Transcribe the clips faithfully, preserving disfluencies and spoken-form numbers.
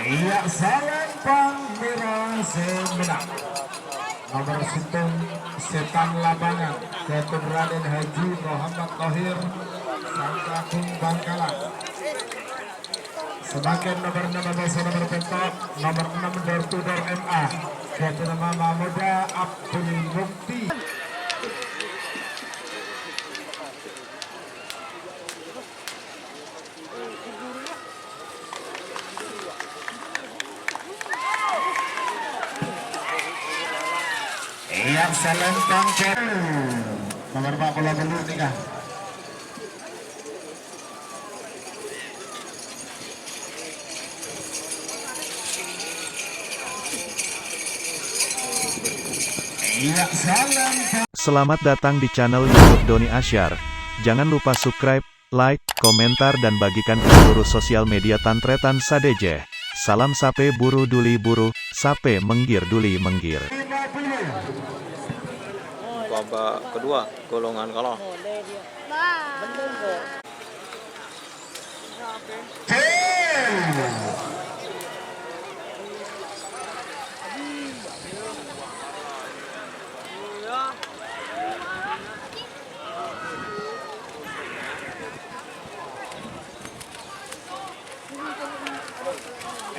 Iyâ, salempang mèra sè mennang. Nomer sèttong, Setan Lapangan, Ghâtèn Raden Haji Muhammad Thohir, Sangkagung Bangkalan. Samangkèn nomer ennem, nomer sèttong, nomer ennem, Door to Door M A, Ghâtènna Mama Moda Abdul Mukti. Iyâ, salempang, Cok. Nomer empat puluh dua nèka. Iyâ, salempang. Selamat datang di channel YouTube Doni Asyar. Jangan lupa subscribe, like, komentar, dan bagikan ke seluruh sosial media tan-tarètan sadhâjâ. Salam sapè buru duli buru, sapè mèngghir duli mèngghir. Babak kedua, golongan kalah.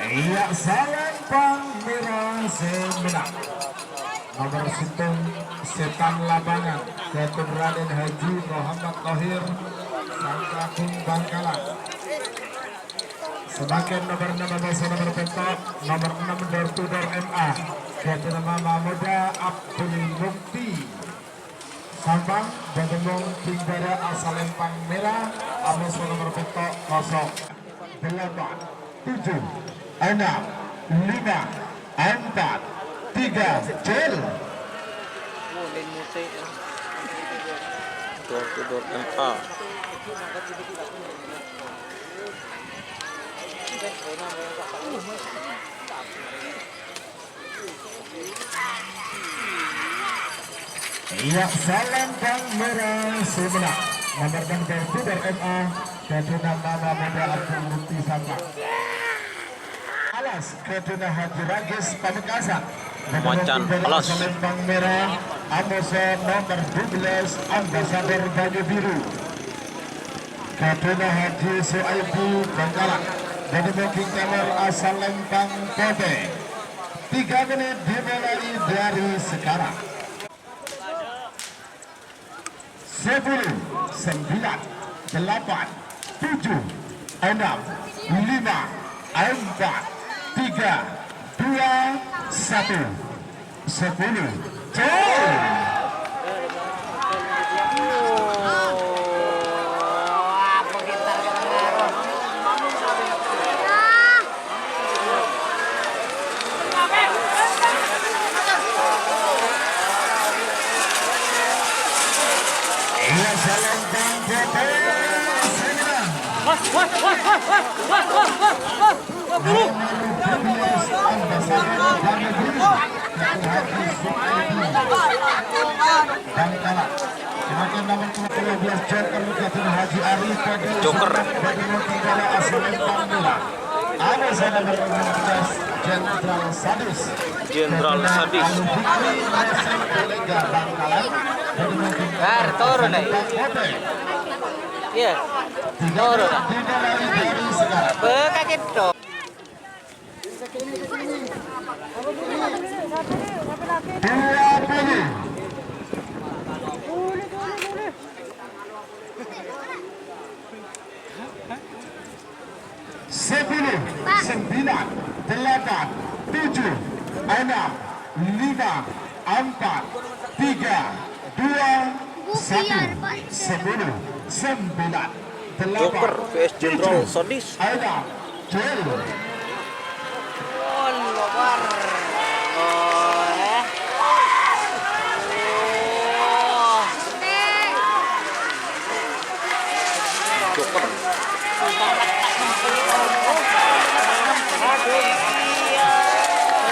Iyâ, salempang mèra sè mennang. Nomer sèttong, Setan Lapangan, Ghâtèn Raden Haji Muhammad Thohir, Sangkagung Bangkalan. Samangkèn nomer ennem, nomer sèttong, nomer ennem, Door to Door M A, Ghâtènna Mama Moda Abdul Mukti. Sampang, bâdâ mong King Bara asalempang mèra, amoso nomer pètto' kosong. Delapan, tujuh, enam, lima, empat, tiga, gol. Door to Door M A. Iyâ, salempang mèra sè mennang. Nomer ennem, Door to Door M A, Ghâtènna Mama Moda Abdul Mukti Sampang. Alas, Ghâtènna Haji Ragis Pamekasan. Macan Alas. Salempang mèra, amoso nomer dua belas, Ambasador Banyu Biru. Ghâtènna Haji Su'aibi Bangkalan. Bâdâ mong King Kamar asalempang potè. Tiga menit dimulai dari sekarang. Sepuluh, sembilan, delapan, tujuh, enam, lima, empat, tiga, dua, satu. Sepuluh. Gol! Joker. Jenderal Sadis. Bar, turun, eh. Iya. Turun. Beka gitu. Sepuluh, sembilan, delapan, tujuh, enam, lima, empat, tiga, dua, satu, sepuluh, sembilan, delapan, Joker V S Jenderal tujuh, Sadis. Enam, gol. Joker.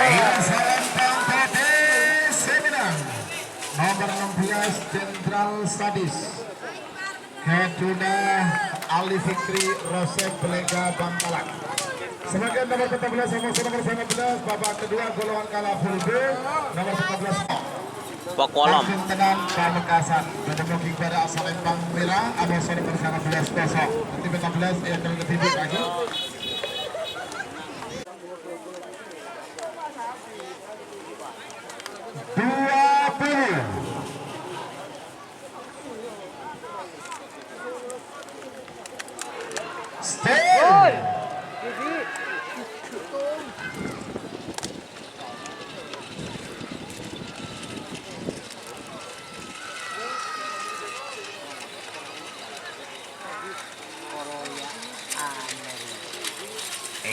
Ayo, salempang potè sè mennang. Nomor enam belas, Jenderal Sadis. Ghâdhuwânna Ali Fikri, Rosep Blenga Bangkalan. Kemudian nomor empat belas sama nomor sembilan belas, babak kedua golongan kalah full B, nomor empat belas. Pakolam. Langsung tenang, Pamekasan. Bâdâ mangkèn bâdâ asal empang mèra, anu nomor sembilan belas kosong. Nanti empat belas, ya, kalau ketiga lagi. Dua puluh. Stay.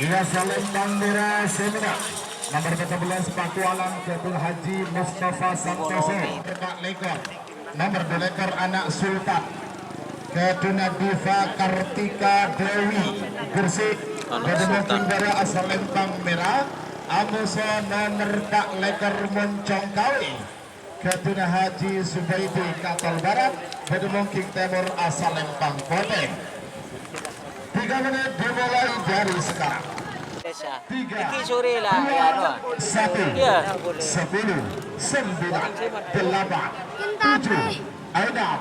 Iyâ, salempang mèra sè mènang. Nomor empat belas, Pakualang, Kèpèl Haji Mustafa Santoso. Nomor empat lèkor. Nomor dua lèkor, Anak Sultan. Kèduna Diva Kartika Dewi, Gresik. Anak Bâdâ Sultan. Mangkèn bâdâ asal empang mèra. Amoso nomor empat lèkor, Moncong Kawi. Kèduna Haji Subaidi, Katol Barat, bâdâ mangkèn tèmor asal empang potè. Tiga menit dimulai dari sekarang. Tiga, iki sore lah, dua, ya, no. Satu, iya. Sepuluh, sembilan, delapan, tujuh, enam,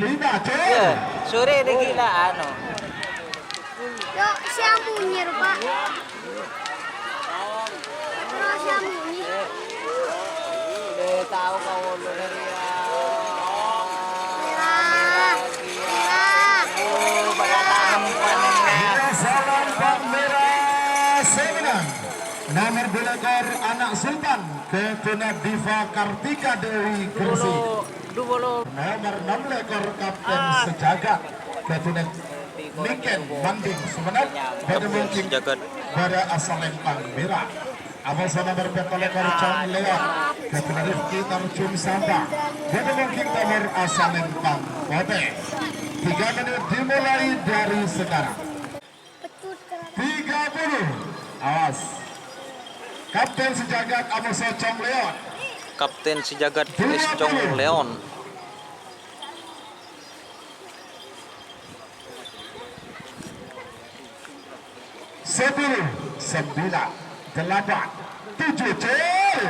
lima, cek. Iya, sore niki lah, anu. Yo, siya munyer, Pak. Terus siya munyer. Eh, tao kaulâ rèya. Merah. Merah. Oh, pada tahem panenna. Iyâ, salempang mèra sè mènang. Nomor dua lèkor, Anak Sultan, kèduna Diva Kartika Dewi, Gresik. Nomor enam lèkor, Kapten Sejagat, kèduna Niken Manding, Sumenep. Bâdâ mangkèn bâdâ asal empang mèra. Amoso nomor pètto lèkor, Cong Leon, kèduna Rifki Tarjun Sampang. Bâdâ mangkèn tèmor asal empang potè. Tiga menit dimulai dari sekarang. Tiga puluh. Awas. Kapten Sejagat, Amoso Cong Leon. Kapten Sejagat, Cong Leon. Sepuluh, sembilan, delapan, tujuh, cek.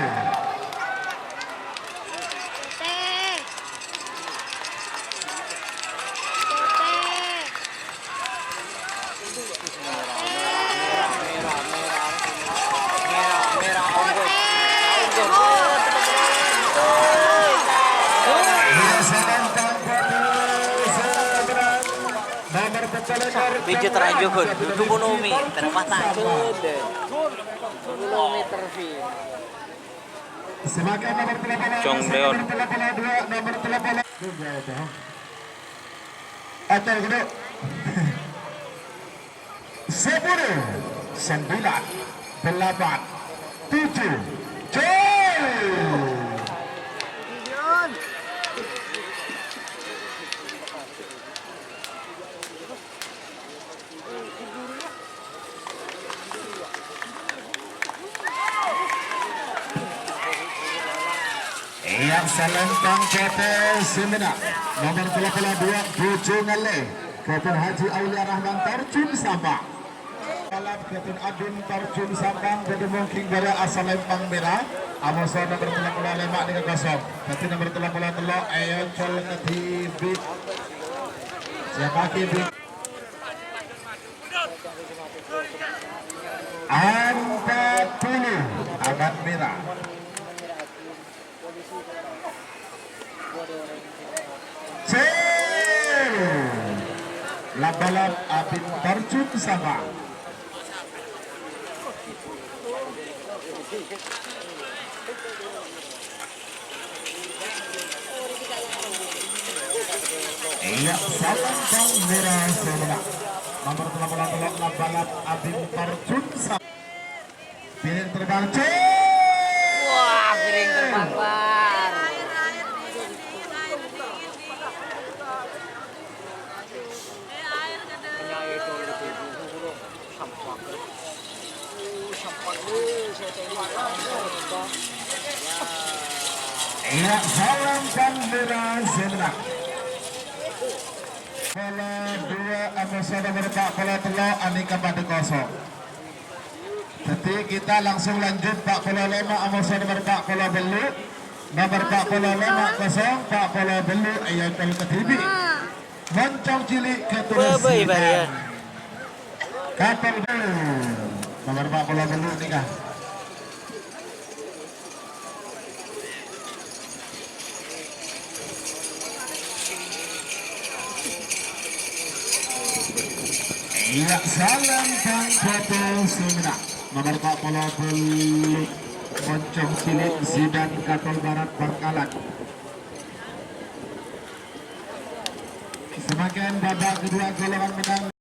Pijat raja kan, duduk kono mi, terlepas tak ada. Sepuluh meter sih. Silakan nomor telepon Cong Leon. Nomor telepon dua, nomor telepon. Atau gitu. Sepuluh, sembilan, delapan, tujuh, cek. Iyâ, salempang potè sè mènang. Nomor tello puluh dua, Bujung Ngalè. Kèdun Haji Aulia Rahman Tarjun Sampang. Balap kèdun Adun Tarjun Sampang, bâdâ mangkèn bâdâ asalempang mèra. Amoso nomor tello puluh lèma' nèka kosong. Dhâddhi nomor tello puluh tello' èocol kadhi Bi-, siapa ki, Bi-, Empat puluh, amat mèra. Cek. Lap-balap Adun Tarjun Sampang. Iyâ, salempang mèra sè mènang. Nomor tello puluh tello' lap-balap Adun Tarjun Sampang. Piring terbang, cek. Wah, piring terbang, Bang. Iyâ, salempang mèra sè mènang. Bola dua, Amoso nomor empat puluh tello', anèka padâ kosong. Dhâddhi kita langsung lanjut, pa' polo lèma' amoso nomer pa' polo tello', nomer pa' polo lèma' kosong, pa' polo tello' èangkol kadhibi'. Moncong Cilik Keturunan Bye-bye, Barian. Kapal Belu, nomer pa' polo tello' nèka. Iyâ, salam Bang Bobo Sumina. Nomer pa' polo tello', Moncong Cilik Zidan Katol Barat Bangkalan. Semakin babak kedua golongan menang.